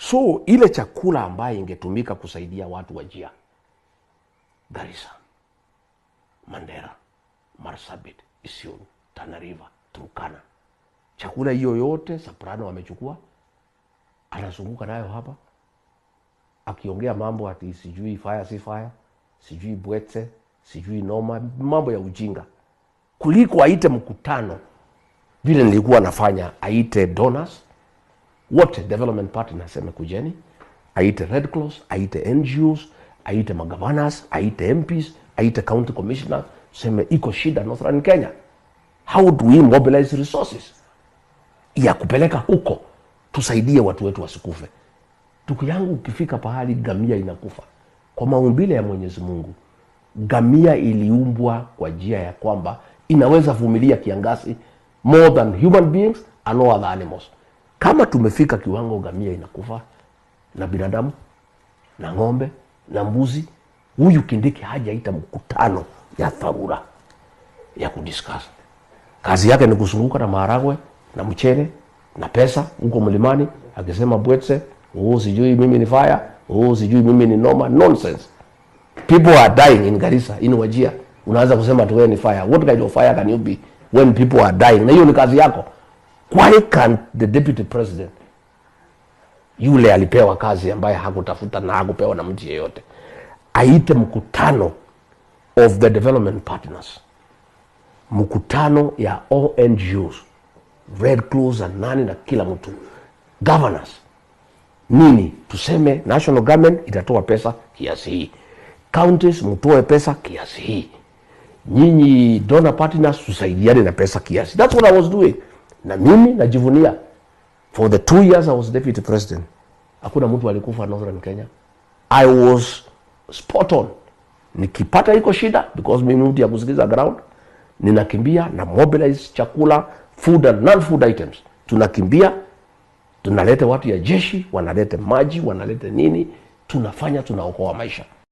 So ile chakula ambayo ingetumika kusaidia watu Wajir, Garissa, Mandera, Marsabit, Isiolo, Tana River, Turkana, chakula hiyo yote Soprano amechukua, anazunguka nayo hapa akiongea mambo ati sijui fire si fire, sijui bwete, sijui noma, mambo ya ujinga, kuliko aite mkutano vile nilikuwa nafanya, aite donors wote, development partners, aseme kujeni, aite Red Cross, aite NGOs, aite magavaners, aite MPs, aite county commissioners, seme iko shida Northern Kenya, how do we mobilize resources ya kupeleka huko tusaidie watu wetu wasikufe. Ndugu yangu, ukifika pahali gamia inakufa kwa maumbile ya Mwenyezi Mungu, gamia iliumbwa kwa njia ya kwamba inaweza vumilia kiangazi more than human beings and all other animals. Kama tumefika kiwango gamia inakufa na binadamu na ng'ombe na mbuzi, huyu Kindiki hajaita mkutano ya dharura ya kudiscuss. Kazi yake ni kuzunguka na maharagwe na mchele na pesa huko mlimani akisema bwetse, oh, sijui mimi ni fire, oh, sijui mimi ni noma. Nonsense. People are dying in Garissa, in Wajir. Unaanza kusema tu wewe ni fire. What kind of fire can you be when people are dying? Na hiyo ni kazi yako. Why can't the deputy president yule alipewa kazi ambaye hakutafuta na hakupewa na mtu yeyote aite mkutano of the development partners, mkutano ya all NGOs, Red Cross and nani na kila mtu, governors nini, tuseme national government itatoa pesa kiasi hii, counties mtoe pesa kiasi hii, nyinyi donor partners tusaidiane na pesa kiasi. That's what I was doing, na mimi najivunia for the 2 years I was deputy president, hakuna mtu alikufa Northern Kenya. I was spot on. Nikipata iko shida, because mimi mtu ya kusikiza ground, ninakimbia na mobilize chakula, food and non-food items. Tunakimbia, tunaleta watu ya jeshi, wanaleta maji, wanaleta nini, tunafanya, tunaokoa maisha.